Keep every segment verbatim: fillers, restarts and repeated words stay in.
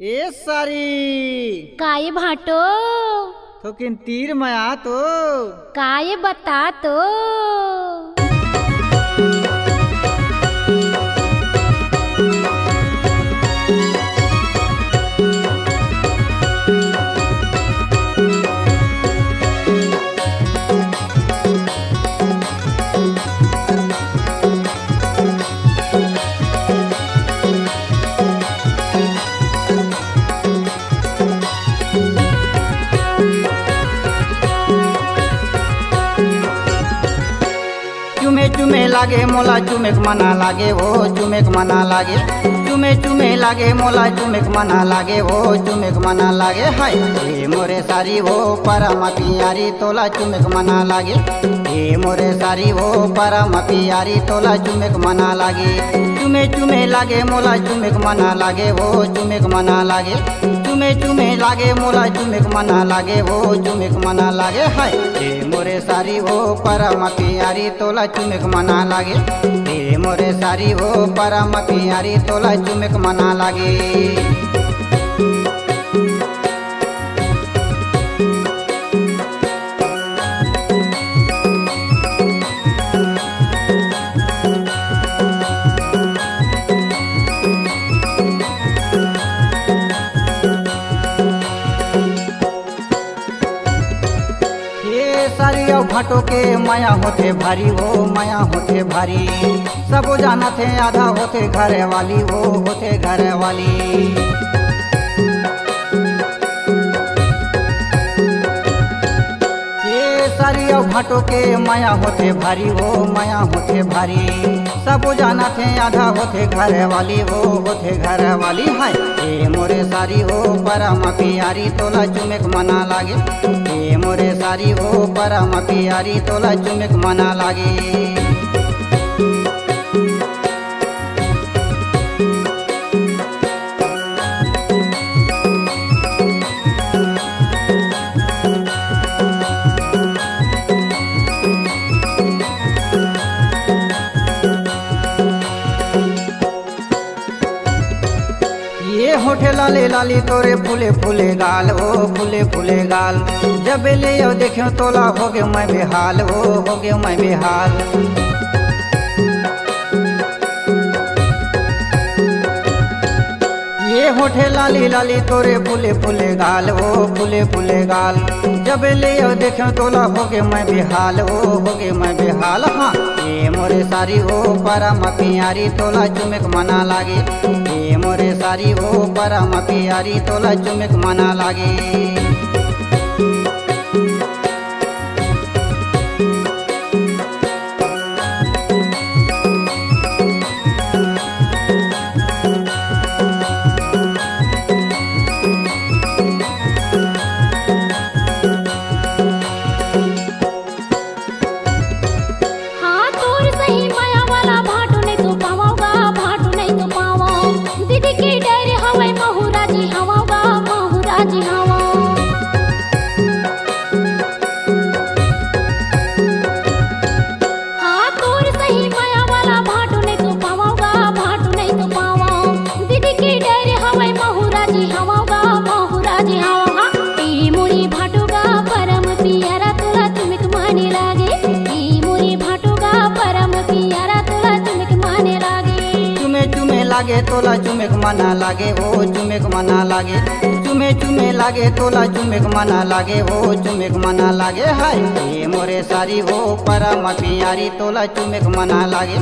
ए सारी। काय भाटो? थोकिन तीर मया तो। काय बता तो? चुमे चुमे लागे मोला चुमेक मना लागे ओ चुमेक मना लागे। चुमे चुमे लागे मोला चुमेक मना लागे ओ चुमेक मना लागे। हाय ए मोरे सारी ओ परम पियारी तोला चुमेक मना लागे। ए मोरे सारी ओ परम पियारी तोला चुमेक मना लागे। चुमे चुमे लागे मोला चुमेक मना लागे ओ चुमेक मना लागे। चुमे चुमे लागे मोला चुमेक मना लागे ओ चुमेक मना लागे। हाय ए मोरे सारी ओ परम पियारी तोला चुमेक मना लागे। ए मोरे सारी ओ परम पियारी तोला चुमेक मना लागे। ए सारी अउ भाटो के मया होथे भारी ओ मया होथे भारी। सबो जानथे आधा होथे घर वाली ओ होथे घर वाली। ए सारी अउ भाटो के मया होथे भारी ओ मया होथे भारी। सबो जानथे आधा होथे घर वाली ओ होथे घर वाली। हाय ए मोरे सारी ओ परम पियारी तोला चुमेक मना लागे। ए मोरे सारी ओ परम पियारी तोला चुमेक मना लागे। ए होठे लाले लाली तोरे फूले फूले गाल ओ फूले फूले गाल। जब ले अउ देखेंव तोला होगे मैं बेहाल ओ होगे मैं बेहाल। ए होठे लाली लाली तोरे फूले फूले गाल ओ फूले फूले गाल। जब ले अउ देखेंव तोला होगे मैं बेहाल ओ होगे मैं बेहाल। हाँ ए मोरे सारी ओ परम पियारी तोला चुमेक मना लागे। ए मोरे सारी ओ परम पियारी तोला चुमेक मना लागे। हाँ, तोर सही मया वाला भाटो नहीं तो पावव गा, भाटो नहीं तो पावव। दीदी के डर हवय महुरा जी हवव गा, महुरा जी हवव। हाँ, तोर सही मया वाला भाटो नहीं तो पावव गा, भाटो नहीं तो पावव। दीदी के डर हवय महुरा जी हवव गा, महुरा जी हवव। हाँ, ए मोरे भाटो गा परम पियारा तोला चुमेक माने लागे। ए मोरे भाटो गा परम पियारा तोला चुमेक माने लागे। चुमे चुमे लागे तोला चुमेक मना लागे ओ चुमेक मना लागे। चुमे चुमे लागे तोला चुमेक मना लागे ओ चुमेक मना लागे। हाय ए मोरे सारी ओ परम पियारी तोला चुमेक मना लागे।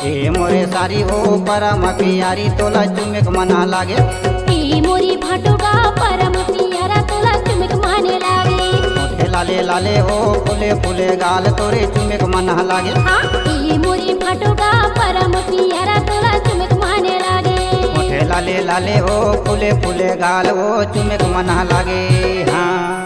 ए मोरे सारी ओ परम पियारी तोला चुमेक मना लागे। ए मोरे भाटो गा परम पियारा तोला चुमेक माने लागे। ओठे लाले लाले ओ फूले फूले गाल तोरे चुमेक मना लागे। हाँ, ए मोरे भाटो गा परम पियारा तोला चुमेक माने लागे। ओठे लाले लाले ओ फूले फूले गाल ओ चुमेक मना लागे। हाँ।